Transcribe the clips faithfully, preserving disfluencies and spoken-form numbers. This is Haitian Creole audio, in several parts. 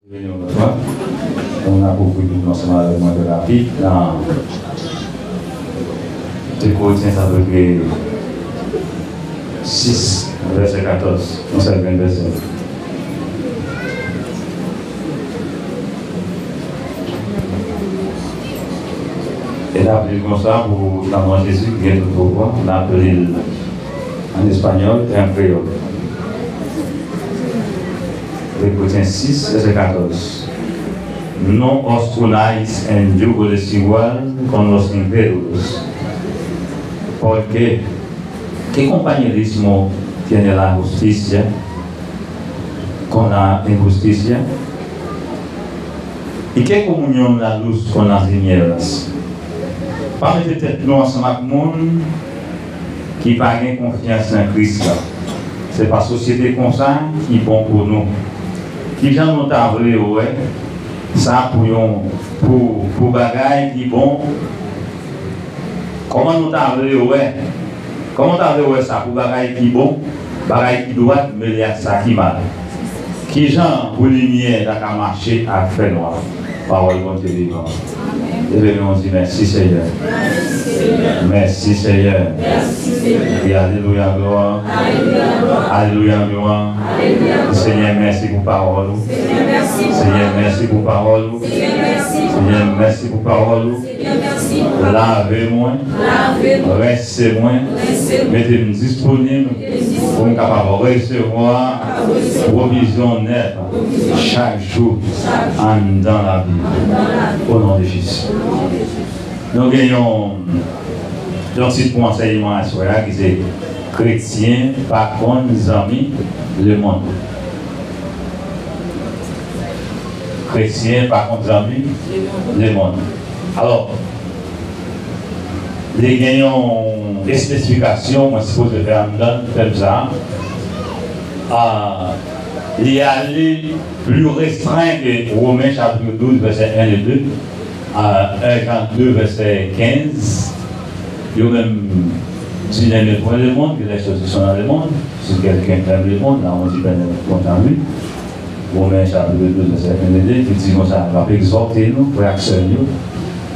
Vini yon lòt fwa. Nou apwofite pou nou ansanm avèk mwen trè rapid nan de Korentyen chapitre sis, vèsè katòz, yon sèl grenn vèsè. E n ap li l konsa pou nan non Jezi ki gen tout pouvwa, n ap li l an espanyòl e an kreyòl. Lè Korentyen sis, vèsè katòz. No os tunáis en yugo desigual con los incrédulos. Porque, ¿qué compañerismo tiene la justicia con la injusticia? ¿Y qué comunión la luz con las tinieblas? Pa mete tèt nou ansanm ak moun ki pa gen konfyans nan Kris la. Se pa sosyete konsa ki bon pou nou. Kijan nou ta vle wè sa pou yon, pou, pou bagay ki bon? Kòman nou ta vle wè? Kòman w ta vle wè sa pou bagay ki bon, bagay ki dwat, mele ak sa ki mal? Kijan pou limyè ta ka mache ak fènwa? Pawòl Bondye vivan. Leve men w, di, mèsi, Senyè. Mèsi, Senyè. Wi, alelouya, glwa. Alelouya, glwa. Senyè, mèsi pou pawòl ou. Senyè, mèsi pou pawòl ou. Senyè, mèsi pou pawòl ou. Lave mwen, rense mwen, mete m disponib pou m kapab resevwa pwovizyon nèf chak jou anndan lavi m. O non de Jezi. Nou gen yon, yon tit pou ansèyman aswè a ki se Kretyen pa konn zanmi lemonn. Kretyen pa konn zanmi lemonn. Alò, li gen yon espesifikasyon mwen sipoze fè anndan tèm sa a. Ah, li ale pli restren ke Women chapit douz, vèsè en e de, ah, en Jan de, vèsè kenz. Yo menm di, n'aimez point le monde, que les choses qui sont dans le monde. Si quelqu'un aime le monde, là, on dit, ben, content lui. Women chapit douz, vèsè en e de, ki di konsa, l ap egzòte nou, frè ak sè m yo,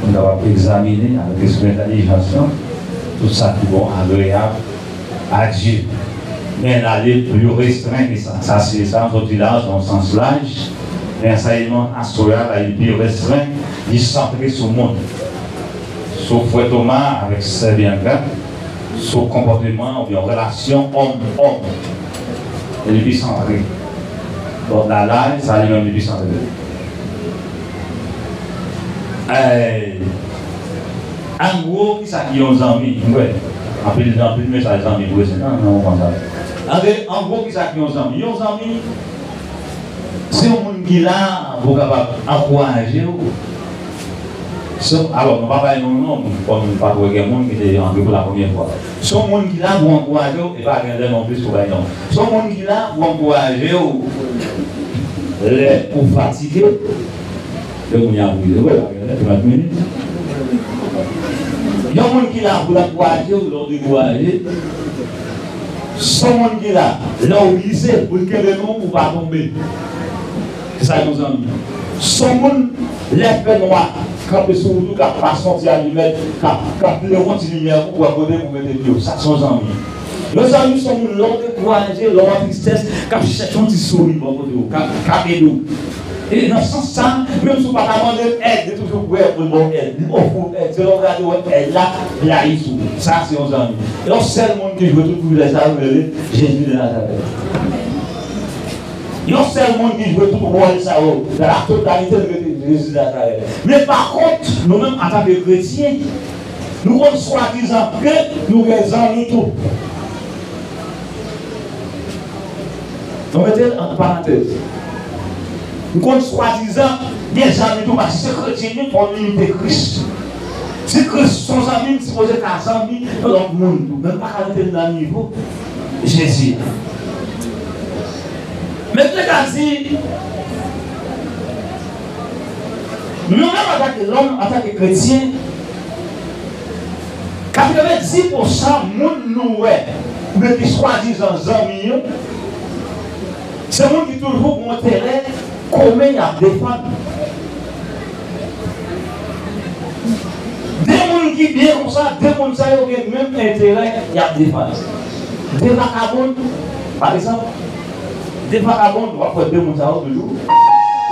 pou n kapab egzamine avèk lespri entèlijans lan tout sa ki bon, agreyab a Dye. Men l ale pli restren ke sa. Sa se sa m sot di la, se yon sans laj. Men ansèyman aswè a la, li pi restren, li santre sou moun, sou frè Toma avèk sè Bianca, sou konpòteman oubyen relasyon òm-òm. E li pi santre. Bon, la, la, sa li menm li pi santre. Eh, an gwo, kisa ki yon zanmi? M kwè anpil, anpil mesaj zanmi prezan nan, nan moman sa yo. An, an gwo, kisa ki yon zanmi? Yon zanmi, se yon moun ki la pou kapab ankouraje w. Se, alò, nou pa bay non, non, kòm pa twò gen moun ki te antre pou la premyè fwa. Se yon moun ki la pou ankouraje w, e pa gen lè non plis pou bay non. Se yon moun ki la pou ankouraje w lè ou fatige, lè moun yo ap rive, wè, pa gen lè, trant minit. Yon moun ki la pou l ankouraje w lè w dekouraje. Se yon moun ki la, lè w glise, pou l kenbe nou, pou w pa tonbe. Se sa yon zanmi. Se yon moun, lè fè nwa, kanpe sou wout ou, k ap pase yon ti alimèt, k ap, k ap leve yon ti limyè pou w wè kote pou mete pye w. Sa se yon zanmi. Yon zanmi se yon moun, lè w dekouraje, lè w an tristès, k ap chèche yon ti souri bò kote w, k ap, k ap ede w. E nan sans sa, menm si w pa ka mande l èd, li toujou prè pou l ba w èd. Li ofri w èd. Se lè w gade w wè èd la, li aji sou ou. Sa se yon zanmi. E yon sèl moun ki jwe tout privilèj sa yo, rele Jezi de Nazarèt. Yon sèl moun ki jwe tout wòl sa yo, nan la totalite, l rele Jezi de Nazarèt. Men pa kont, nou menm, antanke kretyen, nou konn swadizan ke nou gen zanmi tou. Nou mete l ant parantèz. Nou konn swadizan gen zanmi tou, paske se kretyen nou, fò nou imite Kris. Si Kris se yon zanmi, m sipoze ka zanmi yon lòt moun tou. Men m pa ka mete l nan nivo Jezi. Men m te ka di, nou menm antanke lòm, antanke kretyen, katrevenndis pousan moun nou wè, oubyen ki swadizan zanmi yo, se moun ki toujou gen enterè komen y ap defann. De moun ki byen konsa, de moun sa yo gen menm enterè y ap defann. De vakabon, pa egzanp, de vakabon, w ap wè de moun sa yo toujou,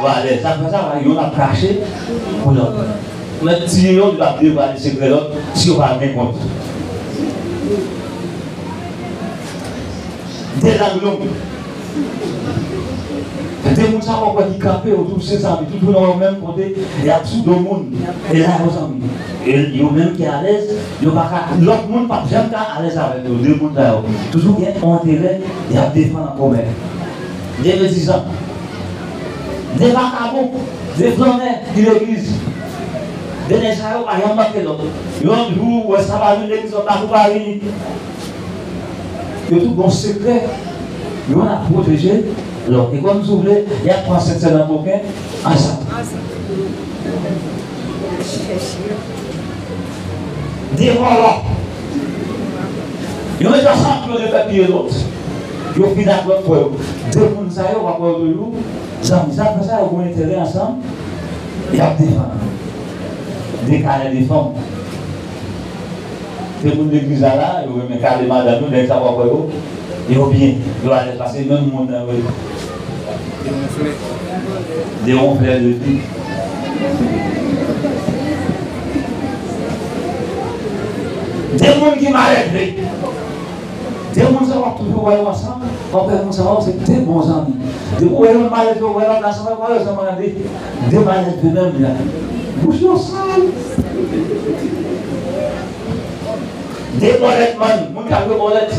yo alèz. Sa k fè sa, youn ap kache pou lòt. Ou mèt tiye youn, li p ap devwale sekrè lòt, si yo pa gen kont. De lang long. De moun sa w ap wè ki kanpe, yo toujou se zanmi, toujou nan yon menm kote, y ap sou do moun. E la yo zanmi. E yo menm ki alèz, yo pa ka, lòt moun p ap janm ka alèz avèk yo. De moun sa yo toujou gen yon enterè, y ap defann an komen. De medizan. De vakabon, de flannè ki legliz. De nèg sa yo pa janm manke lòt. Yon jou, ou wè sa pa vin legliz, lòt la tou pa vini. Yo tout gon sekrè. Youn ap pwoteje lòt. E kòm si w vle, y ap pran sèt sèl nan koken ansanm. De vòlò. Yo met ansanm pou yo depèpiye lòt. Yo fini ak lòt frè yo. De moun sa yo, w ap wè yo toujou. Zanmi, sa fè sa, yo gon enterè ansanm. Y ap defann. De kalè de fanm. Se moun legliz la la, yo renmen kale madanm yo, nèg sa w ap wè yo, yo byen, yo alèz, paske menm moun nan yo ye. Devonfle. Devonfle de di. De moun ki malelve. De moun sa w ap toujou wè yo ansanm, w ap wè moun sa yo se de bon zanmi. Depi w wè youn malelve, w wè lòt la, sa fè w wè yo zanmi an de, de malelve menm la. Bouch yo sal. De bòlèt man, moun k ap jwe bòlèt.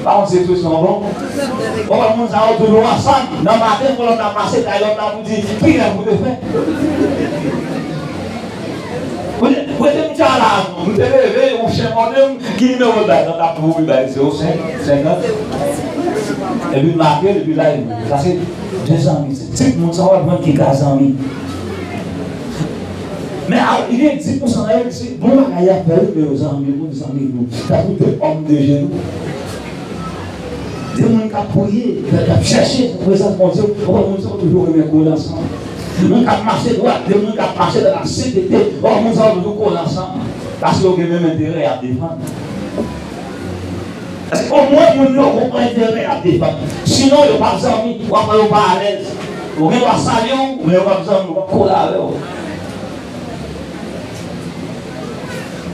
Pa konn si ekspresyon an bon. Bon, moun sa yo toujou ansanm. Nan maten, pou lòt la pase, kay lòt la pou di, kilè pou te fè? Mwen te, mwen te m tcha la, mwen te leve, yon chen mòde m, ki nimewo l bay? Nan t ap voye bay, zewo senk, senkant. Epi l make l, epi l ale. Sa se de zanmi. Se tip moun sa w ap jwenn ki ka zanmi. Men a, gen dis pousan nan yo, se bon bagay y ap fè, wi, men yo zanmi moun, zanmi nou. Tankou de òm de je nou. De moun k ap priye, k ap chèche prezans Bondye, w ap wè moun sa yo toujou renmen kole ansanm. Moun k ap mache dwat, de moun k ap mache nan la sentete, w ap wè moun sa yo toujou kole ansanm. Paske yo gen menm enterè y ap defann. Paske omwen moun yo gon enterè y ap defann. Sinon, yo p ap zanmi, w ap wè yo pa alèz. Yo gen dwa salye w, men yo p ap zanmi, yo p ap kole avè w.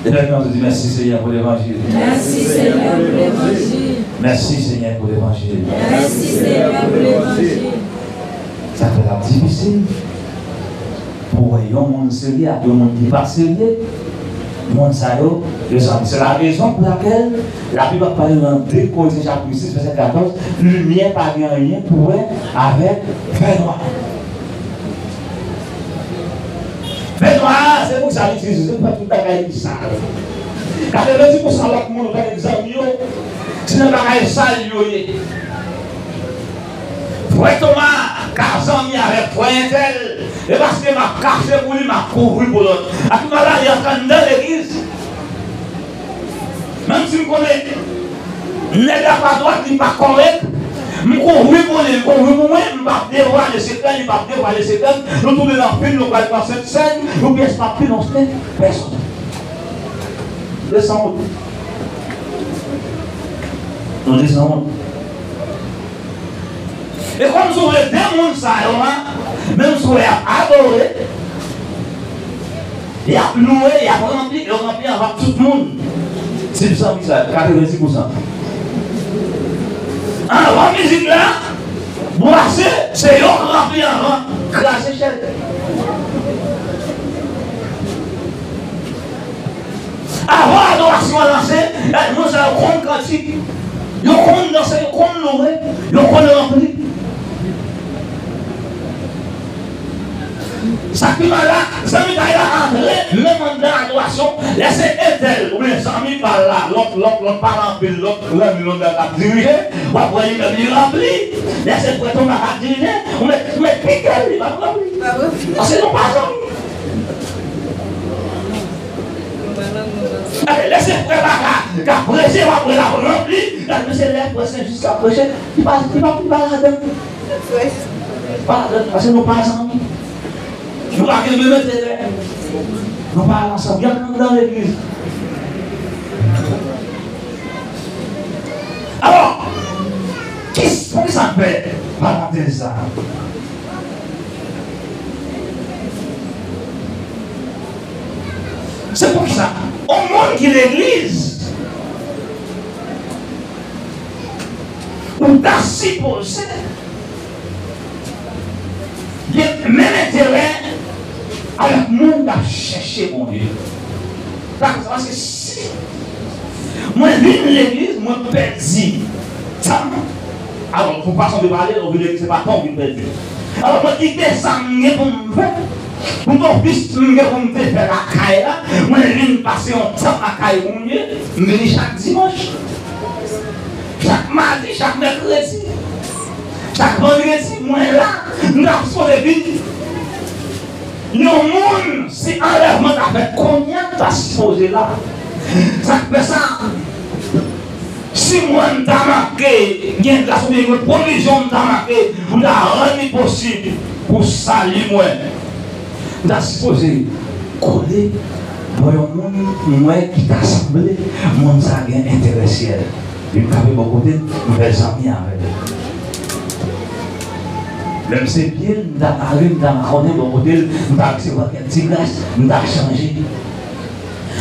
Etènèl, nou di mèsi, Senyè, pou levanjil. Mèsi, Senyè, pou levanjil. Mèsi, Senyè, pou levanjil. Mèsi, Senyè, pou levanjil. Sa fè l ap difisil pou w wè yon moun serye ak yon moun ki pa serye. Moun sa yo, yo zanmi. Se la rezon pou lakèl Labib ap pale nan de Korentyen chapit sis, vèsè katòz, limyè pa gen anyen pou wè avèk fènwa. Fènwa a, se pou sa l itilize, se pou fè tout bagay ki sal. Katrevenndis pousan lòt moun ou pa gen zanmi yo, se nan bagay sal yo ye. Frè Toma ka zanmi avèk frè entèl, e paske m ap kache pou li, m ap kouvri pou lòt. Ak maladi antre anndan legliz. Menm si m konnen nèg la pa dwat, li pa kòrèk, m kouvri pou li, li kouvri pou mwen, m p ap devwale sekrè, li p ap devwale sekrè m. Nou toude nan fim, nou pral pran Sentsèn, yon pyès p ap finanse pèsonn. Desann wont. Nou desann wont. E kòm si w vle de moun sa yo a, menm si w wè y ap adore, y ap louwe, y ap ranpli, yo ranpli anvan tout moun. Se zanmi sa, katrevenndis pousan. Anvan mizik la, bwase, se yo k ranpli anvan, kraze chèz. Avan adorasyon an lanse, gade moun sa yo konn kantik, yo konn danse, yo konn louwe, yo konn ranpli. Sa k pi mal la, zanmitay la antre menm anndan adorasyon, lè se entèl oubyen zanmi pa l la, lòt, lòt, lòt pa l anpil, lòt ranni lòt la k ap dirije, w ap wè li menm li ranpli. Lè se prèt yon pa k ap dirije, ou mèt, ou mèt pike l, li p ap ranpli. Paske nou pa zanmi. Lè se frè Baka k ap preche, w ap wè l ap ranpli. Gade mesye, lè frè Sen Jis k ap preche, li pa, li pa, li pa ladan. pa ladann, paske nou pa zanmi. Nou pa gen menm enterè. Nou pa al ansanm. Y ap anndan legliz. Alò, ki, poukisa m fè parantèz sa a? Se poukisa, yon moun ki legliz, ou ta sipoze gen menm enterè avèk moun k ap chèche Bondye. Sa, sa, paske si mwen vin legliz, mwen pèdi tan, alò, pou fason de pale, ou vin legliz, se pa tan ou vin pèdi. Alò, mwen kite sa m gen pou m fè, pou m te ofis m gen pou m te fè lakay la, mwen vin pase yon tan lakay Bondye, m vini chak dimanch, chak madi, chak mèkredi, chak vandredi, mwen la, m ta sipoze vin. Yon moun, si anlèvman ta fèt kounye a, ta sipoze la. Sa k fè sa, si mwen m ta manke gen gras oubyen gen pwovizyon m ta manke, m ta rann li posib pou sali mwen. M ta sipoze kole bò yon moun m wè ki ta sanble moun sa gen enterè syèl. Li kanpe bò kote l, m fè zanmi avè l. Menm se pye l, m ta mare, m ta makònen bò kote l, m ta resevwa kèk ti gras, m ta chanje.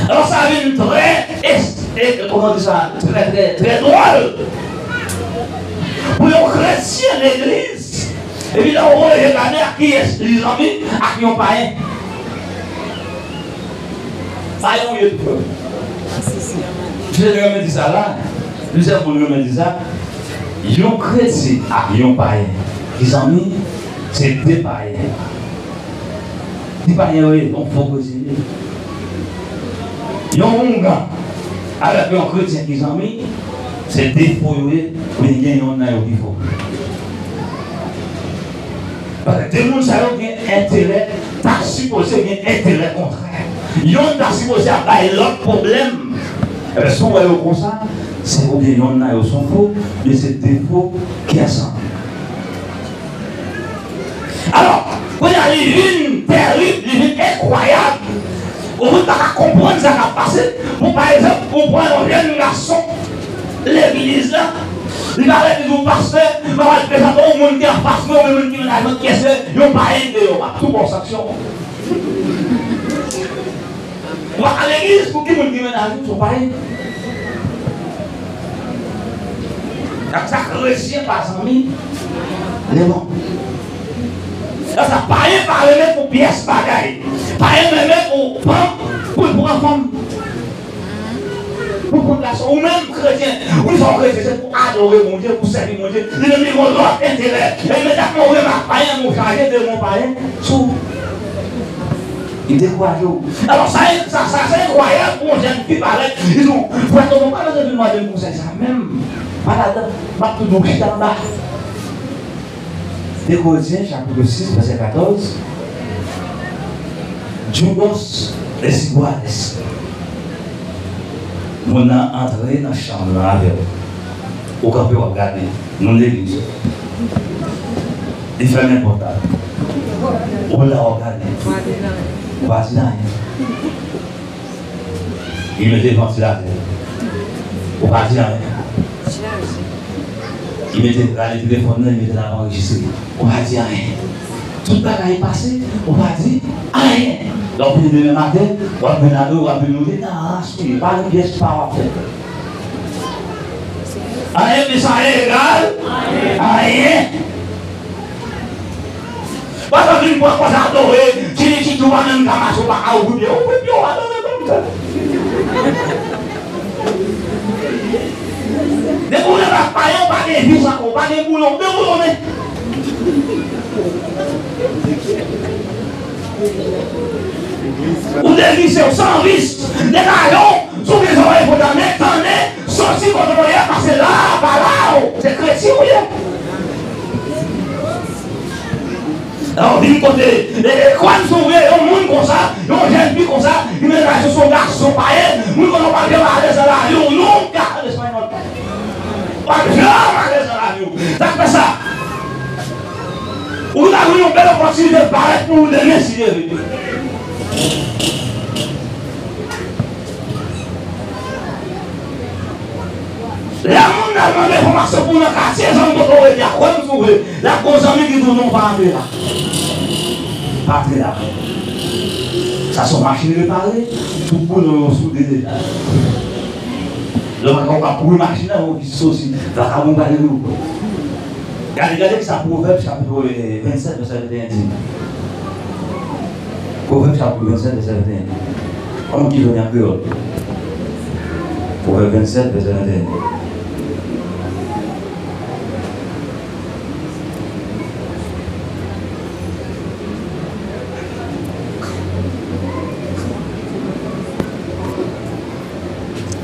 Alò, sa vin trè, es-, e, kòman di sa, trè, trè, trè dwòl pou yon kretyen legliz, epi lè w rele gade ak kiyès li zanmi, ak yon payen. Payen ou ye tou, frè m. Misye renmen di sa la, plizyè moun renmen di sa. Yon kretyen ak yon payen ki zanmi, se de payen. Di pa gen reyèl, yon fo kretyen li ye. Yon oungan avèk yon kretyen ki zanmi, se de fo yo ye, men gen yonn nan yo ki fo. Paske de moun sa yo gen enterè, ta sipoze gen enterè kontrè. Yonn ta sipoze ap bay lòt pwoblèm. Ebyen, si w wè yo konsa, se oubyen yonn nan yo se yon fo, oubyen se de fo ki ansanm. Alò, kounye a, li vin tèrib, li vin enkwayab. Ou vin pa ka konprann sa k ap pase. Pou, pa egzanp, ou pran yon jèn gason legliz la, li parèt, li di w, "Pastè, m ap al prezante w moun ki anfas mwen, oubyen moun ki mennaj mwen, kiyès se yon payen ki deyò." W ap tou ba w sanksyon. Ou pa ka legliz pou ki moun ki mennaj ou se yon payen. Sa, sa kretyen pa zanmi, lè bon. Sa, sa payen pa renmen pou pyès bagay. Payen renmen pou fanm, pou l pran fanm. Pou pran gason. Ou menm, kretyen, ou di w kretyen, se pou adore Bondye, pou sèvi Bondye. Li menm, li gen lòt enterè. E imedyatman, ou remak payen, ou chaje de mo payen sou ou. Li dekouraje w. Alò, sa, sa, sa, sa enkwayab pou yon jèn fi parèt, li di w, "Frè Tonton, pa bezwen vin mande m konsèy sa menm. Pa ladan, m ap tou di w chita anba." De Korentyen, chapit sis, vèsè katòz. Judos es iguales. Moun nan antre nan chanm nan avè w. Ou kanpe, w ap gade. Moun legliz yo. Li fèmen pòt la. Ou la, w ap gade. Ou pa di anyen. Li mete vantilatè. Ou pa di anyen. Li mete, rale telefòn nan, li mete l ap anrejistre. Ou pa di anyen. Tout bagay pase, ou pa di anyen. Lè w vini demen maten, w ap vin ado, w ap vin moute nan rans ou ye. Pa gen pyès pa w ap fè. Anyen plis anyen egal anyen. Pandan vin pran kòz adore, tchili tchitou pa menm ka mache, ou pa ka ouvri pye. Ouvri pye w, adore kòmsa. Depi w leve ak payen, ou pa gen vis ankò, ou pa gen boulon, ou deboulone. Ou devise, ou san vis. Degaje w, si w gen zòrèy pou tande, tande, soti kote w ye, pase la, pa la w. Se kretyen ou ye. Lè w vin kote, e, e, kwè m, si w vle, yon moun konsa, yon jèn fi konsa, li mennaj ou se yon gason payen, moun konsa w p ap janm alèz nan lavi w, nunca, an espanyòl. W ap janm alèz nan lavi w. Sa k fè sa? Ou ta jwenn yon bèl opòtinite parèt pou ou demen si Dye vle. Lè moun nan mande enfòmasyon pou nan katye, zanmi kote w rete a, kwè m si w vle, l ap gon zanmi ki di w non, pa antre la. Pa antre la. Sa se yon machin repare, tout boulon yo soude deja. Lè w pa ka kouri machin nan, yon ki soti, vakabon pral rele w. Gade, gade kisa Pwovèb chapit, eh, vennsèt, vèsè venteyen di. Pwovèb chapit vennsèt, vèsè venteyen. An nou ki jwenn an kreyòl. Pwovèb vennsèt, vèsè venteyen.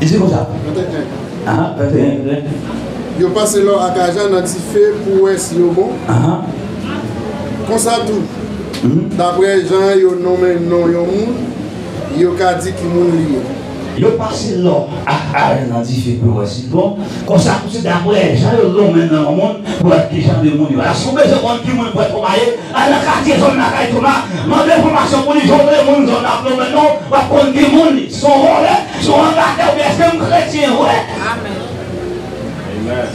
Li di konsa. Venteyen. Aha, venteyen, venteyen. Yo pase lò ak ajan nan dife pou wè si yo bon. Aha. Konsa tou, mhm, daprè jan yo nonmen non yon moun, yo ka di ki moun li ye. Yo pase lò ak ajan nan dife pou wè si l bon. Konsa tou, se daprè jan yo nonmen non yon moun pou wè ki jan de moun yo ye. Èske w bezwen konn ki moun prèt Toma ye? Al nan katye zòn lakay Toma, mande enfòmasyon pou li, jan w vle moun zòn nan ap nonmen non, w ap konn ki moun li. Se yon vòlè, se yon angatè, oubyen èske m kretyen vre? Amèn. Amen.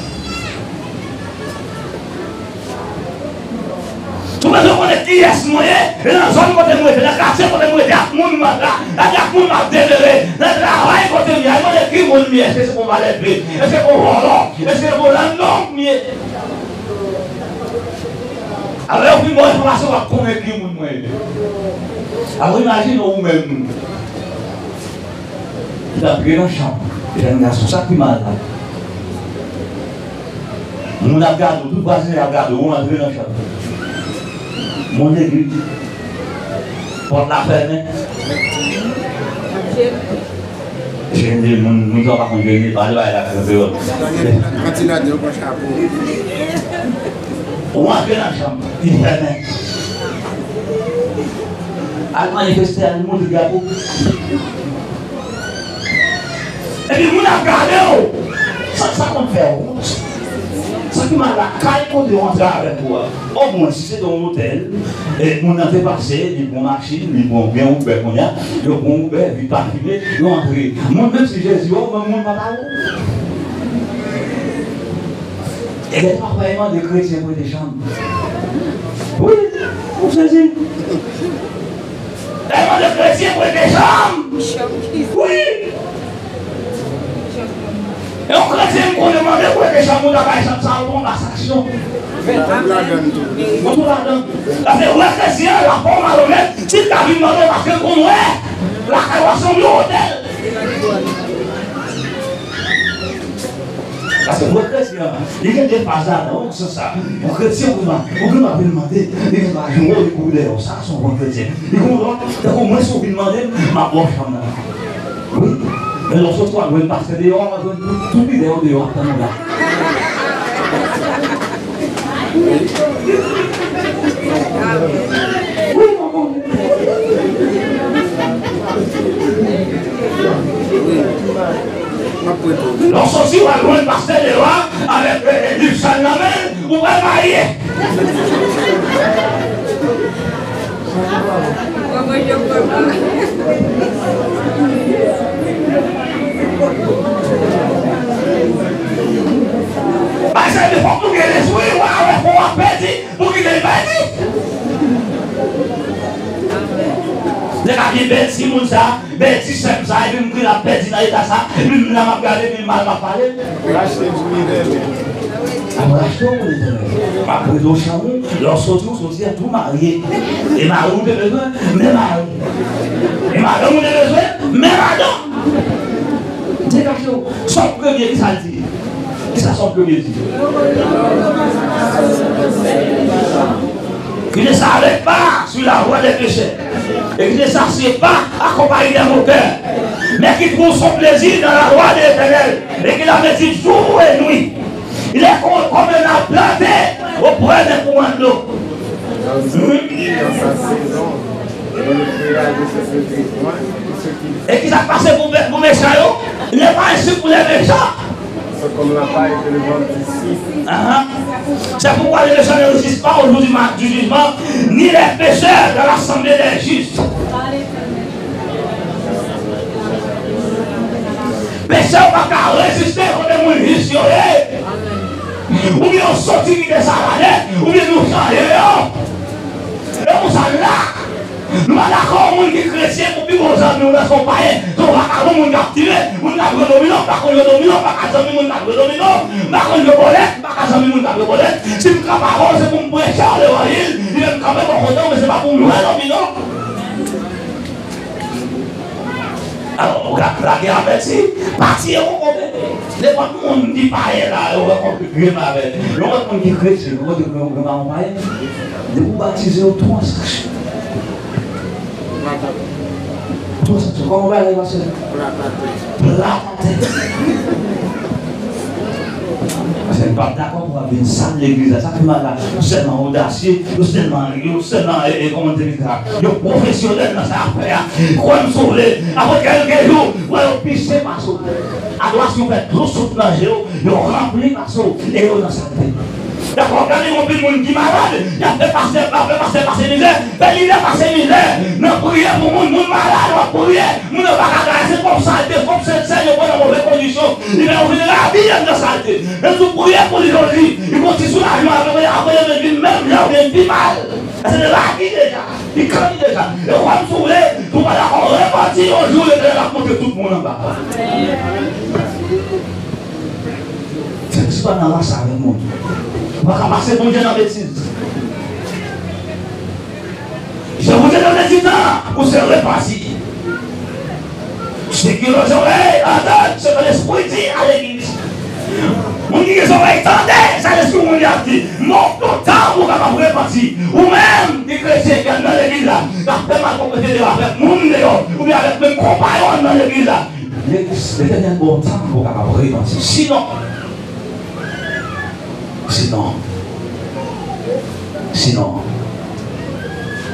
Si w bezwen konnen kiyès mwen ye, e nan zòn kote m rete, nan katye kote m rete, ak moun m ap la, ak, ak moun m ap demere, nan travay kote m ye, al mande ki moun m ye, èske se pou valè de, èske pou vòlò, èske pou landlòk m ye. Alò, lè yo fin ba w enfòmasyon, w ap konnen ki moun mwen ye. Alò, imajine w menm ki t antre nan chanm jèn gason, sa k pi mal la. Moun ap gade w, tout vwazinaj ap gade w, ou antre nan chanm. Moun legliz, pòt la fèmen. Jene, moun, moun sa w pa konn jene, pale bagay la, kanpe yo. Kantinadè, yo pran chapo. Ou antre nan chanm, li fèmen. Al manifeste, al montre drapo. Epi moun ap gade w. Sa, sa konn fè w wont. Sa ki mal lakay kote w antre avèk ou a. Omwen, si se te yon lotèl, e moun nan te pase, li pran machin, li pran, gen Uber kounye a, yo pran Uber, vit pafime, yo antre. Moun, menm si Jezi wè w, men moun pa ta wè w. E lè papa e mande kretyen prete chanm. Wi, ou sezi. Lè mande kretyen prete chanm. Wi. E yon kretyen m konnen mande prete chanm, ou ta bay chanm sa, ou gon ba sanksyon. Mwen tou ladann tou. Mwen tou ladann. Paske vrè kretyen an, l ap fè w malonèt, si l ta vin mande w, paske l konn wè lakay w a sanble yon otèl. Paske vrè kretyen an, li gen de faz ladan, ou konn sa. Yon kretyen, ou konn, ou konn ap vin mande, li gen dwa jwenn ou, li kouri dèyè w. Sa, se yon vrè kretyen. Li konn, tankou mwen, si w vin mande m, m ap ba w chanm nan. Wi. Men lè w soti, w al jwenn pastè deyò a, w al jwenn tout, tout lidè yo deyò ap tann ou la. Wi, papa. Lè w soti, w al jwenn pastè deyò a avèk, eh, eh, liv sal nan men l, ou pral marye. Bagay sa yo, fòk nou gen lespri, w a wè fò w ap pèdi. Pou kite l pèdi. Nèg la byen pèdi moun sa, pèdi sè m sa, epi m kriye l ap pèdi nan eta sa, epi m la m ap gade, epi mal m ap pale. Rachte pou Letènèl. Ap rachte w pou Letènèl. M ap prete w chanm ou, lè w soti, w soti a tou marye. E mari w te bezwen, men mari. E madanm ou te bezwen, men madanm. Degaje w. Sòm premye, ki sa l di? Kisa Sòm premye di? Qui ne s'arrête pas sur la voie des pécheurs, et qui ne s'assied pas accompagné des moqueurs, mais qui trouve son plaisir dans la loi de l'Éternel, et qui la médite jour et nuit. Il est comme, comme un arbre planté auprès d'un courant d'eau. E kisa k pase pou, pou mechan yo? Il n'est pas ainsi pour les méchants. Comme la paille que le vent dissipent. Ahan. C'est pourquoi le méchant ne résiste pas au jour du ma- du jugement, ni les pécheurs dans l'assemblée des justes. Pechè pa ka reziste kote moun jis yo ye. Oubyen yo soti kite sa la nèt, oubyen nou chanje yo. E pou sa la, nou pa dakò moun ki kretyen pou pi gwo zanmi w nan se yon payen, se yon vakabon moun k ap tire, moun k ap jwe domino, pa konn jwe domino, pa ka zanmi moun k ap jwe domino, pa konn jwe bòlèt, pa ka zanmi moun k ap jwe bòlèt. Si m kanpe avè w, se pou m preche w levanjil, li menm kanpe bò kote w, men se pa pou m jwe domino. Alò, ou ka lage avèti, pati e ou konpe. Nenpòt moun ki payen la, yo wè konpe grenn avè. Yo wè moun ki kretyen, yo wè grenn avè yon payen. Depi ou batize yo, twa sanksyon. Twa sanksyon. Kòman ou pale, pastè? Plat atè. Plat atè. Paske m p ap dakò pou w ap vin sal legliz la. Sa ki mal la, yo sèlman odasye, yo sèlman, yo sèlman, e, e, kòman te di sa? Yo pwofesyonèl nan sa y ap fè a. Kwè m si w vle, apre kèlke jou, w wè yo pise pase w. Adorasyon fè dlo sot nan je w, yo ranpli pase w, e yo nan salte. Dakò, gade yon pil moun ki malad, y ap fè pastè, y ap fè pastè pase mizè, fè lidè pase mizè. Nan priye pou moun, moun malad, w ap priye, moun yo pa ka travay, se twòp salte, twòp sèl, sèl yo pran nan move kondisyon. Li fè yo vin rabi anndan salte. Men si w priye pou li jodi, li gon ti soulajman, apre, apre demen vin menm jan oubyen pi mal. Paske li rabi deja, li kanni deja. E kòm si w vle, si w pa dakò, repanti yon jou, Letènèl ap monte tout moun anba. Fè ti pa nan rans avèk moun. Ou pa ka pase Bondye nan betiz. Je vous ai donné du temps pour se repentir. Ceux qui ont les oreilles, entendent ce que l'Esprit dit à l'église. Moun ki gen zòrèy, tande sa Lespri Bondye ap di. Non, pran tan pou w kapab repanti. Ou menm ki kretyen ki anndan legliz la, k ap fè malpwòpte deyò avèk moun deyò, oubyen avèk menm konpayon anndan legliz la. Legliz, Letènèl ba w tan pou w kapab repanti. Sinon, sinon, sinon,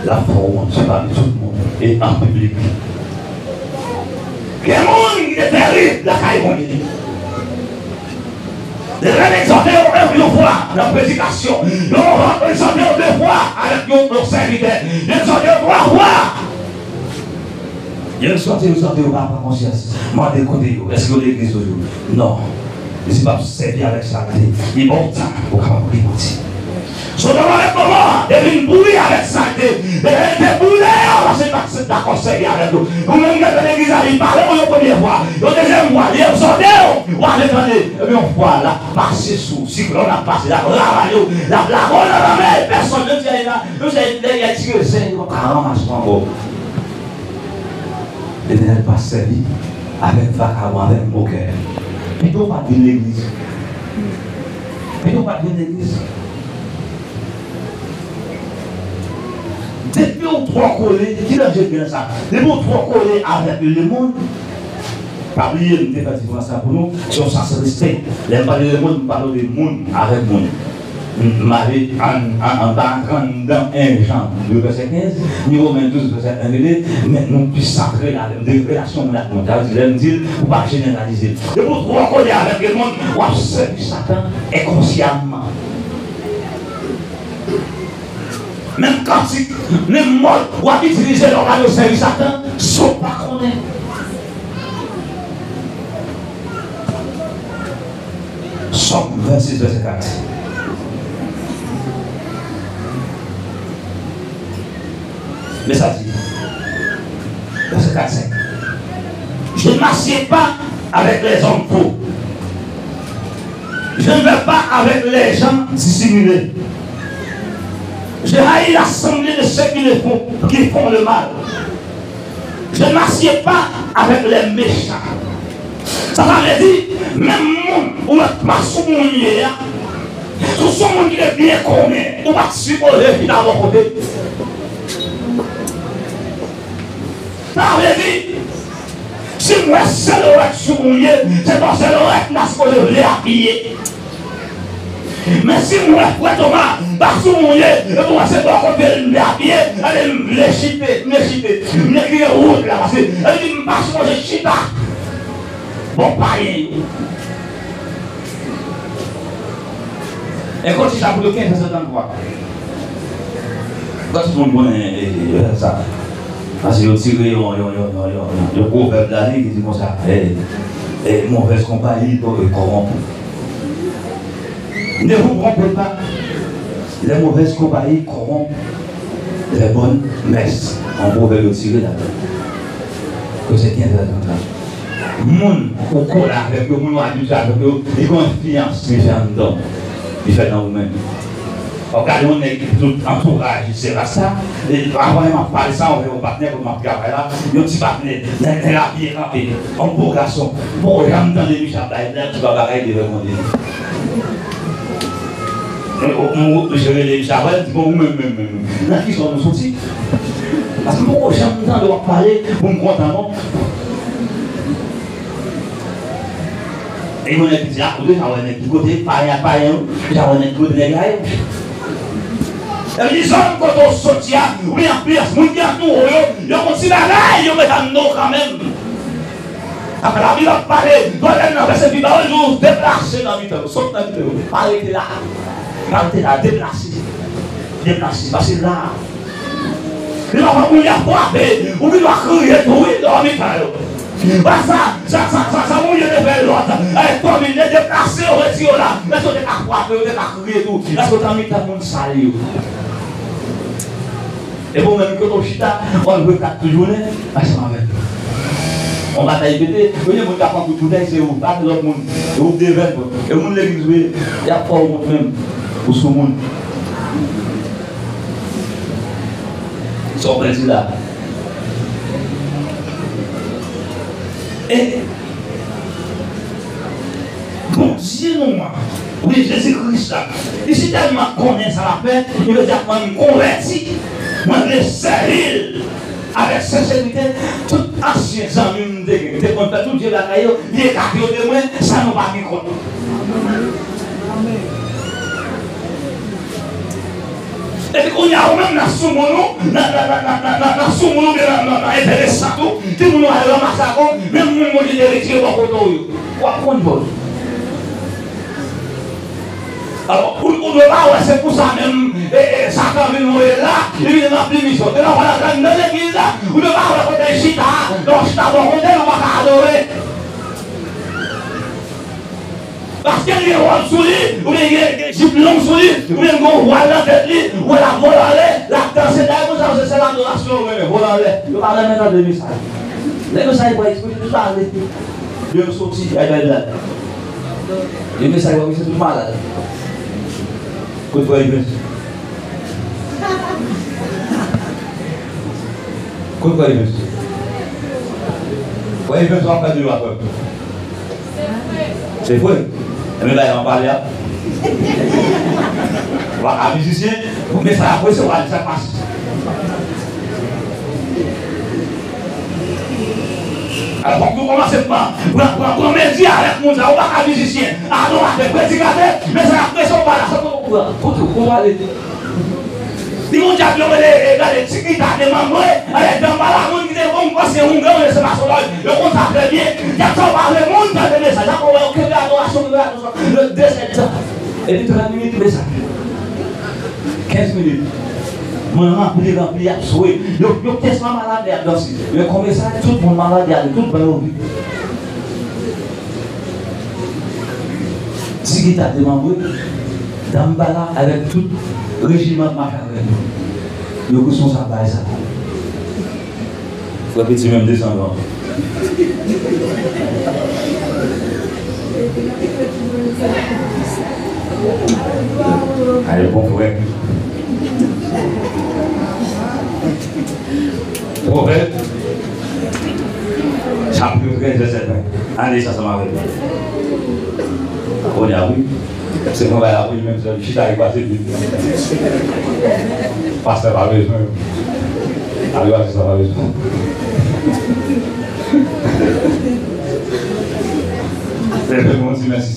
l ap fè w wont pami tout moun e an piblik. Gen moun ki te terib lakay Bondye. Letènèl egzòte yo yon, yon fwa nan predikasyon. Yo egzòte yo de fwa avèk yon, yon sèvitè. Yo egzòte yo twa fwa. Yo egzòte, yo egzòte yo pa pran konsyans. Mande kote yo. Èske yo legliz toujou? Non. Li di p ap sèvi avèk salte. Li ba w tan pou w kapab repanti. Sodòm avèk Gomò te vin pouri avèk salte. Letènèl te boule yo paske yo pa t dakò sèvi avèk yo. Ou menm ki antre legliz la, li pale w yon premye fwa, yon dezyèm fwa, li egzòte w, w ale tande. Ebyen, yon fwa, l ap pase sou w, siklòn ap pase, l ap ravale w, l ap lage w nan lanmè, pèsonn, menm si y a, menm si y a ti rezen, yo pa ka ranmase w ankò. Letènèl pa sèvi avèk vakabon, avèk mokè. Pito w pa t vin legliz. Pito w pa t vin legliz. Depi w twò kole, ki danje k gen nan sa? Depi w twò kole avèk lemonn, pa bliye m te fè diferans la pou nou, se yon sans respè. Lè m pale lemonn, m pale de moun avèk moun. M ale an, an, an, pa antre anndan en Jan de vèsè kenz, ni Women douz vèsè en ki di, men nou plis antre la, de relasyon moun ak moun. Sa vle di, lè m di l, ou pa jeneralize l. Depi w twò kole avèk lemonn, w ap sèvi Satan enkonsyaman. Menm kantik, menm mòd w ap itilize lè w pral sèvi Satan, san w pa konnen. Sòm vennsis, vèsè kat. Men sa di, vèsè kat, senk. Je ne m'assieds pas avec les hommes faux. Je ne vais pas avec les gens dissimulés. Je haïs l'assemblée de ceux qui le font, qui font le mal. Je ne m'assieds pas avec les méchants. Sa, sa vle di, menm moun ou wè pa sou moun ye a, si w se yon moun ki te byen konnen, ou pa t sipoze chita bò kote. Sa vle di, si m wè se lorèt sou moun ye, se pa se lorèt m ta sipoze vle apiye. Men si m wè frè Toma pa sou moun ye, epi w wè se bò kote l m vle apiye, ale m vle chite, m vle chite, m vle kriye wout la, paske sa vle di m pa sipoze chita bò payen yo. Enkonti chapit kenz vèsè tranntwa. Tout moun konnen, e, e, vèsè sa. Paske yo tire yon, yon, yon, yon, yon, yon pwovèb ladan li ki di konsa, e, e, mauvaise compagnie kòwonpi. Ne vous trompez pas, les mauvaises compagnies corrompent les bonnes mœurs. Yon pwovèb yo tire ladan. Vèsè kenz vèsè tranntwa. Moun ou kole avèk yo, moun ou abitye avèk yo, li gen yon enfliyans li fè anndan w, li fè nan ou menm. W ap gade yon nèg ki tout antouraj li se rasta, e avan m ap pale sa, w wè yon patnè kote m ap travay la, yon ti patnè, nèg, nèg la byen kanpe, yon bo gason, m poko janm tande misye ap bay blag, ti pa bagay li reponn li. Mwen, mwen, mwen rele misye apre, li di, "Bon, ou menm, menm, menm, menm, nan ki zòn ou soti?" Paske m poko janm tande w ap pale pou m kontan, non. E yon nèg ki di, "A, ou deja wè nèg ki kote, payen ak payen, ou deja wè nèg ki kote nèg la ye." Epi li di, "Zòn kote w soti a, wi, anplis, moun ki antoure w yo, yo gon ti bagay, yo met anndan w kanmenm." Apre Labib ap pale, pwoblèm nan vèsè pi ba yo, di w deplase nan mitan yo, sot nan mitan yo, pa rete la, pa rete la, deplase, deplase, pase la. Li pa fè moun y ap frape, ou gendwa kriye tou wi, nan mitan yo. Sa, sa, sa, sa, sa moun yo te fè lòt, avèk fanmi, te deplase yo, retire yo la, èske yo te ka frape, yo te ka kriye tou, èske yo te nan mitan moun sal yo? Epi ou menm kote w chita, w al jwe kat tout jounen ansanm avè l. Yon batay pete, ou gen moun k ap pran kout boutèy, se ou, pa gen lòt moun. E ou devèn, e moun legliz ou ye, y ap fè w wont menm. Ou sou moun. Sa w pèdi la. E Bondye nou an, wi, Jezi Kris la, li sitèlman konnen sa l ap fè, imedyatman li konvèti. Mwen vle sèvi l avèk senserite. Tout ansyen zanmi m te gen, ki te konn fè tout vye bagay yo, li ekate yo de mwen, san nou pa gen kont. Epi kounye a, ou menm nan soumoun ou, nan, nan, nan soumoun ou, oubyen nan, nan, nan enteresant ou, timoun ou al ranmase ak ou, menm moun Bondye te retire bò kote w yo. W ap konn jòj. Alò, ou, ou dwe pa wè se pou sa menm, e, e, Satan vin voye l la, li vin ranpli misyon. Te nan, nan, nan legliz la, ou dwe pa wè kote l chita a, lè w chita bò kote l, ou pa ka adore. Paske li gen wòb sou li, oubyen li gen, gen jip long sou li, oubyen li gen yon vwal nan tèt li, ou wè l ap vole anlè, l ap danse, dayè moun sa yo se sèl adorasyon yo renmen, vole anlè. Yo pa renmen tande mesaj. Lè mesaj pran ekspresyon, yo pa ale. Yo soti, ay bay blag. Lè mesaj pran ekspresyon, tout malad. Kote pran ekspresyon? Kote pran ekspresyon? Pran ekspresyon ap fè de lwa pèp. Se vre. Enben, bagay la, m ap pale a. Ou pa ka mizisyen, men sa ap wè, se w a di sa k pase. Alò, fòk nou kòmanse pran, pran, pran, pran mezi avèk moun sa yo, ou pa ka mizisyen, adoratè, predikatè, men sa k ap prese w pa la, sa kote w pran, kote w pran ale. Li gon dyab yo rele, e, gade, ti gita demanbre, avèk danbala, moun ki te bon, panse oungan, oubyen se masonlòj, yo konn sa trè byen. Dyab sa yo pa vle moun tande mesaj, sa pou wè yo kenbe adorasyon, kenbe adorasyon, yo desèd tan. Epi trant minit, mesaj. Kenz minit. Mwen ranpli, ranpli, y ap swe. Yo, yo pyès lan malad, y ap danse. Men gon mesaj, tout moun malad, y ale, tout ban yo vide. Ti gita demanbre, danbala avèk tout rejiman k mache avè l. Yo responsab bagay sa. Frè Piti menm desann non. Ale bon frè. Pwovèb, chapit trèz, vèsè ven. Ann li sa ansanm avèk mwen. Kounye a, wi. Se konbay la, wi, menm jan li chita, li pase vit. Pastè pa bezwen. Ale, pastè pa bezwen. Leve men w di mèsi.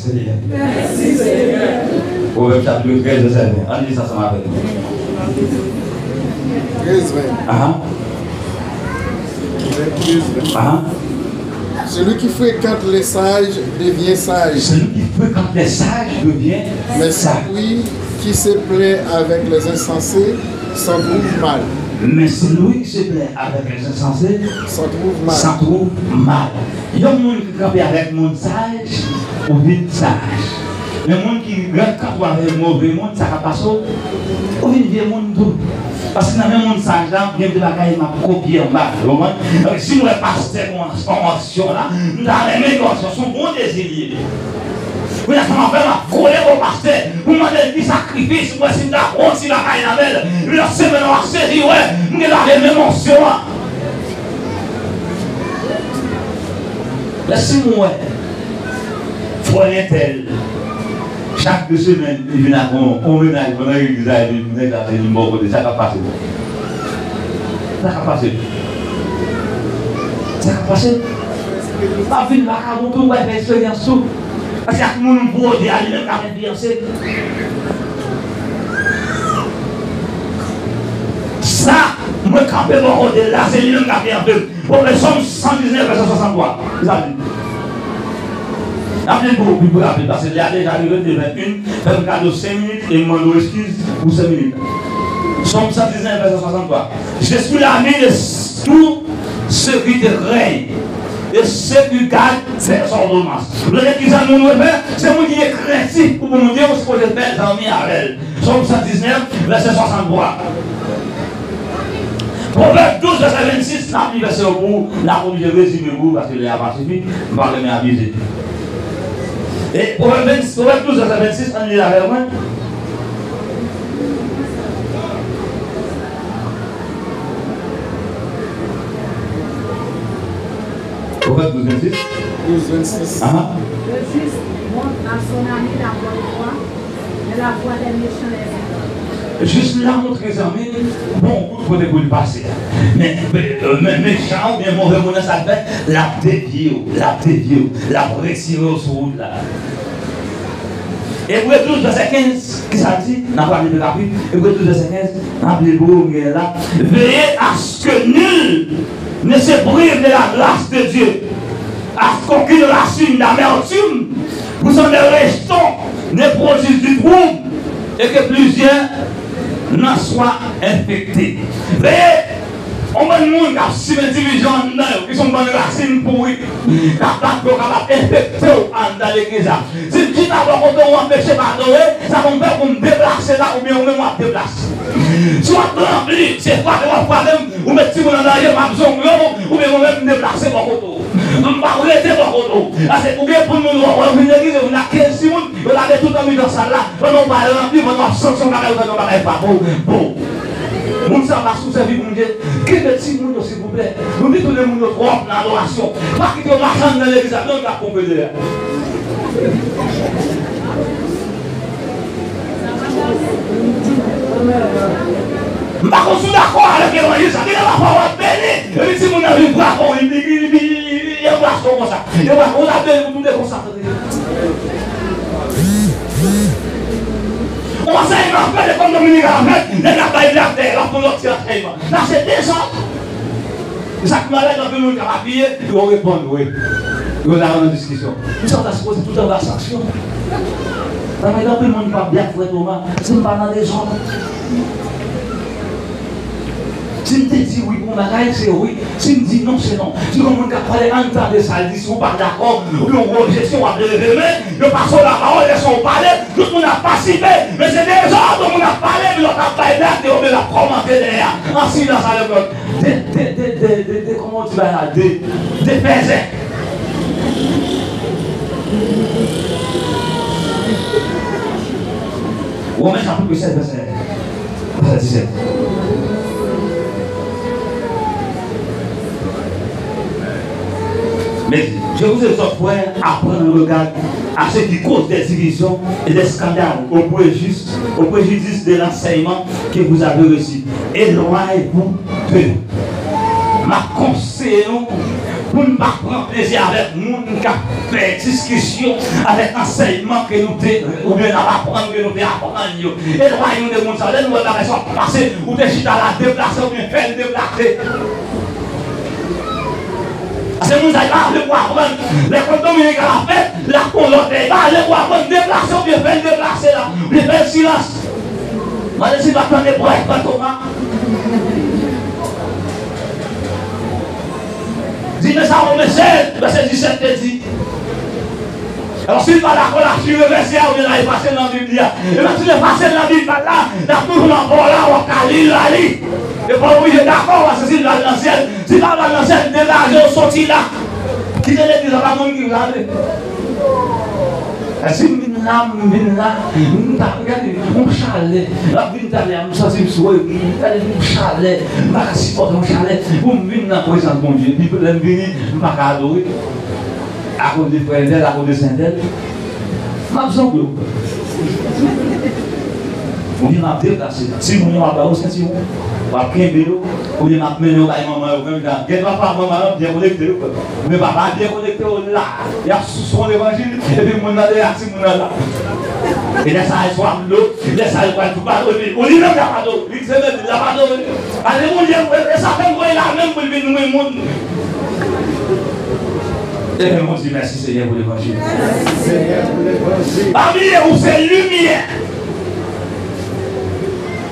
Pwovèb chapit trèz, vèsè ven. Ann li sa ansanm avèk mwen. Trèz, ven. Ahan. Pwovèb trèz, ven. Ahan. Celui qui fréquente les sages devient sage. Celui qui fréquente les sages devient sage. Mais celui qui se plaît avec les insensés s'en trouve mal. Mais celui qui se plaît avec les insensés s'en trouve mal. S'en trouve mal. Yon moun ki kanpe avèk moun saj, ou vin saj. Men moun ki ret kanpe avèk move moun, sa k ap pase w, ou vin vye moun tou. Paske nan men moun saj la, gen de bagay m ap kopye anba, ou konprann? Donk, si m wè pastè gen yon ansyon la, m ta renmen gen yon ansyon, se yon bon dezi li ye. Kounye a, sa m ap fè, m ap kole bò pastè pou m mande l ki sakrifis, pou m wè si m ta pran yon ti bagay nan men l. Epi nan semèn nan, w ap sezi, wè, m gentan gen menm ansyon an. Lè si m wè frè entèl, chak de semèn, li vin ak yon, yon mennaj, pandan legliz la, epi nèg la vin bò kote, sa k ap pase? Sa k ap pase? Sa k ap pase? M ap vin vakabon tou, m pral fè eksperyans tou. Paske ak moun m pwodui a, li menm ka fè fiyanse. Sa, mwen kanpe bò kote l la, se li menm k ap fiyanse m. Pwovèb, Sòm san diznèf, vèsè swasanntwa. Sa di. N ap li l pou, pou, pou rapid, paske lè a deja rive, de vennteyen, fè m kado senk minit e m mande w eskiz pou senk minit. Sòm san diznèf, vèsè swasanntwa. Je suis l'ami de tous ceux qui te craignent et ceux qui gardent tes ordonnances. Ou konnen ki zanmi w dwe fè? Se moun ki gen krentif pou Bondye, ou sipoze fè zanmi avè l. Sòm san diznèf, vèsè swasanntwa. Pwovèb douz, vèsè vennsis, n ap li vèsè yo pou ou, n ap oblije rezime pou ou, paske lè a pa sifi, m pa renmen abize. E Pwovèb ven, Pwovèb douz, vèsè vennsis, ann li l avè mwen. Pwovèb douz vennsis. Douz vennsis. Aha. Le juste montre à son ami la bonne voie, mais la voie des méchants les éloigne. Jis la montre zanmi l bon wout kote pou l pase a. Men, men, men mechan oubyen move moun nan, sa l fè, l ap devye w, l ap devye w, l ap retire w sou wout la. Ebre douz, vèsè kenz, ki sa l di? N a prale pi rapid. Ebre douz, vèsè kenz, n ap li l pou ou, m genyen la. Veillez à ce que nul ne se prive de la grâce de Dieu, à ce qu'aucune racine d'amertume poussant des rejetons ne produise du trouble, et que plusieurs n'en soient infectés. Veye, yon bann moun k ap simen divizyon anndan yo, ki se yon bann rasin pouri, k ap bat pou yo kapab enfekte w anndan legliz la. Si m chita bò kote w, anpeche m adore, sa pou m fè pou m deplase la, oubyen ou menm w ap deplase. Si w ap ranpli, se frape w ap frape m, ou met timoun an danje, m ap zongle w, oubyen mwen menm m deplase bò kote w. M p ap rete bò kote w. Paske ou gen pou moun wè w vin legliz, ou vin ak kenz timoun, yo lage tout nan mitan sal la, pandan w pa ranpli, pandan w ap santi yon bagay, ou tande yon bagay frape w. Bon. Moun sa pa sou sèvi Bondye. Kenbe timoun yo, silvouplè. Nou detounen moun yo twòp nan adorasyon. Pa kite yo mache anndan legliz la, non, n ap konpele a. M pa konn si w dakò avèk evanjil sa. Gen lè pafwa w ap beni, epi timoun nan vin frape w, li, li, li, li, li, li anbrase w konsa. Li anbrase w, w ap beni pou tout de konsa. Yon ansèyman ap fèt, lekòl dominiken ap fèt, nèg la bay blag dèyè, l ap fè yon lòt ti ansèyman. Sa se dezòd. E sa k malad, anpil moun k ap apiye, yo reponn, wi. Yo la nan diskisyon. Misye ta sipoze tout anba sanksyon. Sa fè anpil moun pa byen ak frè Toma. Si m pa nan dezòd. Si m te di wi pou yon bagay, se wi. Si m di non, se non. Si yon moun k ap pale, ann tande sa l di. Si w pa dakò, oubyen w rejte, w ap leve men, yo pase w lapawòl, lèse w pale, tout moun ap patisipe. Men se dezòd, yon moun ap pale, epi lòt ap bay blag, epi l ap kòmante dèyè a. An silans avèk lòt. De, de, de, de, de, de, kòman w di bagay la? De, de fèzè. Women chapit sèt, vèsè, vèsè disèt. Mais je vous exhorte, frères, à prendre garde à ceux qui causent des divisions et des scandales au préjudice, au préjudice de l'enseignement que vous avez reçu. Éloignez-vous d'eux. M ap konseye nou pou n pa pran plezi avèk moun k ap fè diskisyon avèk ansèyman ke nou te, oubyen n ap aprann, ke nou te aprann yo. Elwaye nou de moun sa yo. Lè nou wè bagay sa ap pase, ou te chita la, deplase oubyen fè l deplase. Paske Sa, li pa vle pou aprann. Lè kont dominiken ap fèt, l ap gon lòt lè. Li pa vle pou aprann. Deplase, oubyen fè l deplase la, oubyen fè l silans. Mande si l pa tande brèk fantoma. Di, men sa, men se, vèsè disèt te di. Alò, si l pa dakò, l ap chire vèsè a, oubyen l al efase l nan Bib li a. E menm si l efase l nan Bib la, l ap toujou nan bò la, w ap ka li l, l a li. E pa oblije dakò, paske si l pral nan syèl, si l pa pral nan syèl, degaje w, soti la. Kite legliz la, pa moun ki prale. E si m vin la, m vin la, m ta, gade, yon chalè. L ap vin talè a, m santi m sou, gade yon chalè. M pa ka sipòte yon chalè. Pou m vin nan prezans Bondye, epi lè m vini, m pa ka adore. Akoz de frè entèl, akoz de sè entèl. M ap zongle w. Oubyen m ap deplase. Timoun yo, m ap ba yo sentiwon. W ap kenbe yo. Oubyen m ap mennen yo bay manman yo. Menm jan, gen dwa papa manman yo byen konekte yo, frè. Men papa byen konekte yo la. Y ap sou, sou levanjil. Epi moun nan deyò, timoun nan la. E lè sa a, swa m dlo. Lè sa a, yo pral tou padone. Ou li menm la padone. Li se menm la padone. Ale moun ye, e sa fè m voye la menm pou l vin nwi moun. Leve men w di, mèsi Senyè pou levanjil. Mèsi Senyè pou levanjil. Pa bliye, ou se limyè.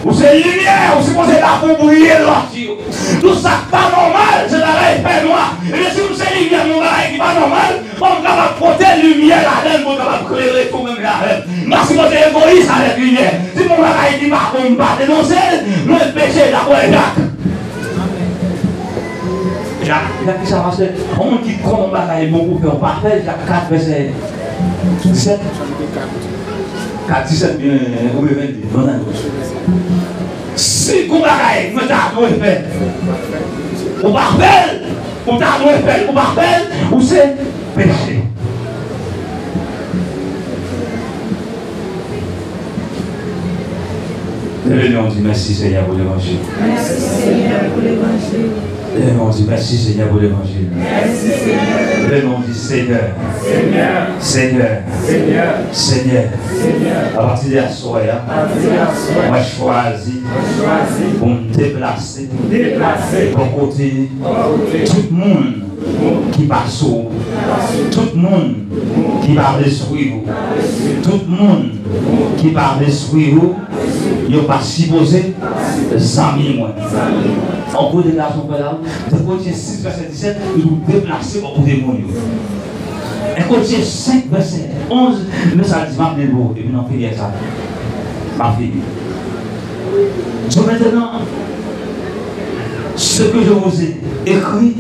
Ou se limyè, ou sipoze la pou briye lòt yo. Tout sa k pa nòmal, se travay fènwa. Ebyen, si m se limyè nan yon bagay ki pa nòmal, fò m kapab pote limyè ladan l pou l kapab klere tou menm jan avè m. M pa sipoze egoyis avèk limyè. Si m wè yon bagay ki pa bon, m pa denonse l, mwen peche, daprè Jak. Jak, Jak ki sa, pastè? Yon moun ki konnen yon bagay bon pou fè, w pa fè l, Jak kat vèsè disèt. Kat disèt byen, oubyen vennde, non, non. Si gon bagay mwen ta dwe fè, ou pa fè l, ou ta dwe fè l, ou pa fè l, ou se peche. Leve men w di, mèsi Senyè pou levanjil. Mèsi Senyè pou levanjil. Leve men w di, mèsi Senyè pou levanjil. Mèsi Senyè. Leve men w di, Senyè. Senyè. Senyè. Senyè. Senyè. Apati de aswè a, apati de aswè a, mwen chwazi, mwen chwazi pou m deplase, deplase bò kote, bò kote tout moun ki pa sou ou, tout moun ki pa vle swiv ou, tout moun ki pa vle swiv ou, yo pa sipoze zanmi mwen. Yon gwo deklarasyon fè la, de Korentyen sis vèsè disèt, li pou deplase bò kote moun yo. En Korentyen senk vèsè onz, men sa l di, m ap li l pou ou, epi n ap fini ak sa. M ap fini. Donk, mentnan, ce que je vous ai écrit,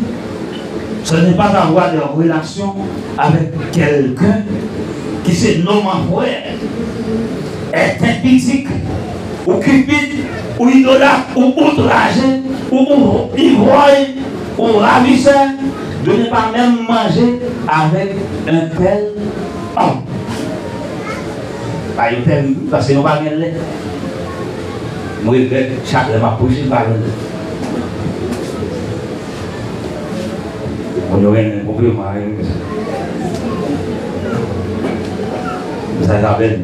ce n'est pas avoir de relation avec quelqu'un qui se nomme frère, est impudique, ou cupide, ou idolâtre, ou outragé, ou, ou ivrogne, ou ravisseur, de ne pas même manger avec un tel homme. Bagay yo tèrib wi, paske nou pa gen lè. Mwen regrèt chak lè m ap preche, m pa gen lè. Moun yo renmen konpliman, renmen sa. Sa, sa bèl.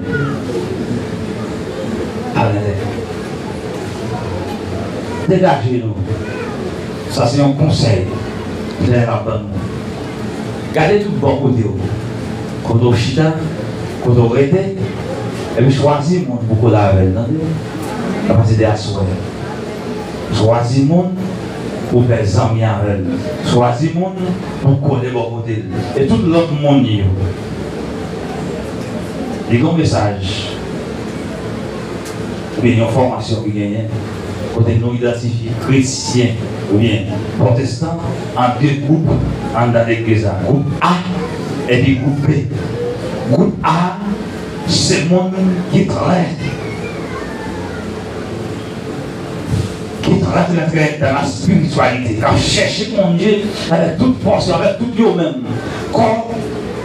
Pa gen lè. Degaje nou. Sa se yon konsèy klè m ap ban nou. Gade tout bò kote w. Kote w chita, kote w rete, epi chwazi moun pou kole avè l, tande? Apati de aswè. Chwazi moun pou fè zanmi avè l. Chwazi moun pou kole bò kote l. E tout lòt moun yo. Li gen yon mesaj oubyen yon fòmasyon ki genyen, kote nou idantifye kretyen oubyen pwotestan an de gwoup anndan legliz la, gwoup A epi gwoup B. Gwoup A, se moun ki trè, ki trè, trè, trè nan espirityalite, k ap chèche Bondye avèk tout fòs yo, avèk tout yo menm, kò,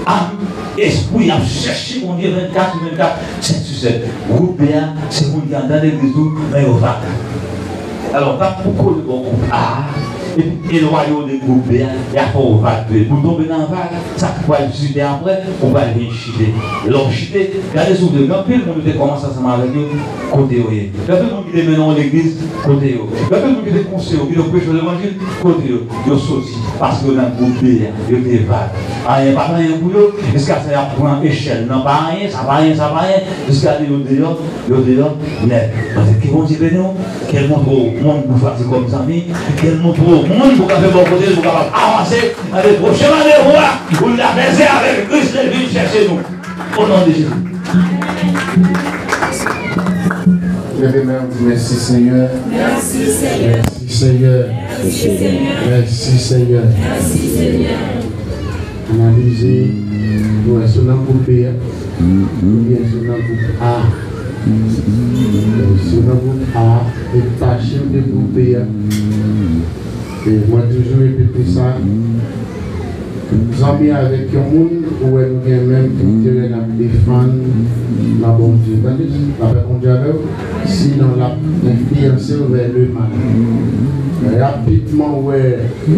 am, espri, y ap chèche Bondye vennkat sou vennkat, sèt sou sèt. Gwoup B a, se moun ki anndan legliz tou, men yo vag. Alò, vag pou kole bò gwoup A a, Elwaye w de gwoup B a, y a fè w vag vre. Pou w tonbe nan vag, sa k pral vini apre, ou pral vin chite. Lè w chite, gade si w vle, gen anpil moun ou te kòmanse ansanm avèk yo, kote yo ye. Gen anpil moun ki te mennen w legliz, kote yo. Gen anpil moun ki te konseye w, ki te preche w levanjil, kote yo. Yo soti, paske yo nan gwoup B a, yo te vag. Anyen pa t anyen pou yo, jiskaske y ap pran echèl nan pa anyen, sa pa anyen, sa pa anyen, jiskaske yo deyò, yo deyò nèt. Paske ke Bondye beni w, ke l montre w moun pou chwazi kòm zanmi, ke l montre w moun pou kanpe bò kote l, pou kapab avanse nan de pwochen randevou a, pou n ta fè se avèk Kris lè l vin chèche nou. O non de Jezi. Leve men w, di, mèsi, Senyè. Mèsi, Senyè. Mèsi, Senyè. Mèsi, Senyè. Mèsi, Senyè. Mèsi, Senyè. Analize, nou wè si w nan gwoup B a, oubyen si w nan gwoup A. Si w nan gwoup A, detache w de gwoup B a. E mwen toujou repete sa, zanmi avèk yon moun, ou wè nou gen menm enterè n ap defann nan Bondye. Tande, n ap fè Bondye avè w, sinon l ap enfliyanse w vè lemal. Rapidman, ou wè, e,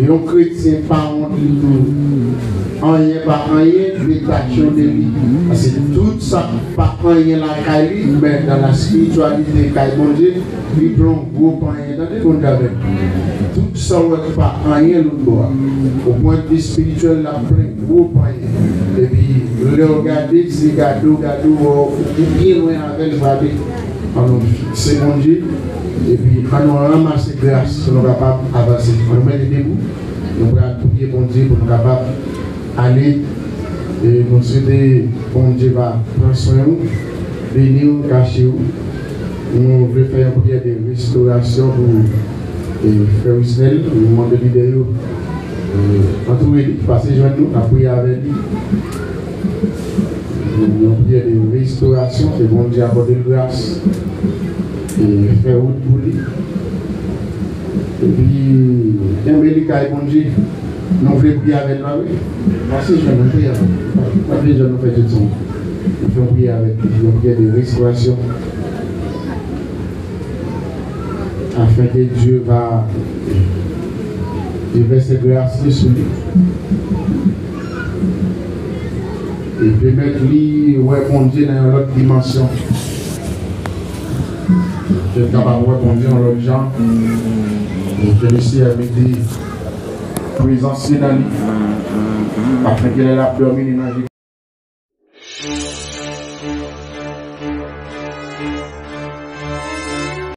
yon kretyen pa wont li tou. Anyen pa anyen, detache w de li. Paske tout sa k pa anyen lakay li, men nan la spirityalite kay Bondye, li pran yon gwo panyen. Tande, Bondye avè l. Tout sa w wè ki pa anyen lòtbò a, o pwen de vi espirityèl, l ap pran gwo panyen. Epi, lè w gade, se gade w gade w, ou byen lwen avè l, frape. Ann nou fikse Bondye, epi ann nou ranmase gras pou nou kapab avanse. Ann nou mete debou, nou pral priye Bondye pou nou kapab ale. E nou swete Bondye va pran swen ou, beni w, kache w. Nou vle fè yon priyè de restorasyon pou, e, frè Wisnel. Nou mande lidè yo, e, antoure li, pase jwenn nou, n ap priye avè li. Yon priyè de restorasyon, ke Bondye akòde l gras e fè wout pou li. Epi, kenbe li kay Bondye. Nou vle priye avè l la, wi. Pase jwenn nou, priye avè l. Pa, pa bezwen nou fè tout sa. Nou fè yon priyè avè l, yon priyè de restorasyon. Afin que Dieu va déverser grâce sur lui. E pèmèt li wè Bondye nan yon lòt dimansyon. Ke l kapab wè Bondye yon lòt jan. E ke Lesenyè mete prezans li nan li. Afin ke lè l ap dòmi, li manje.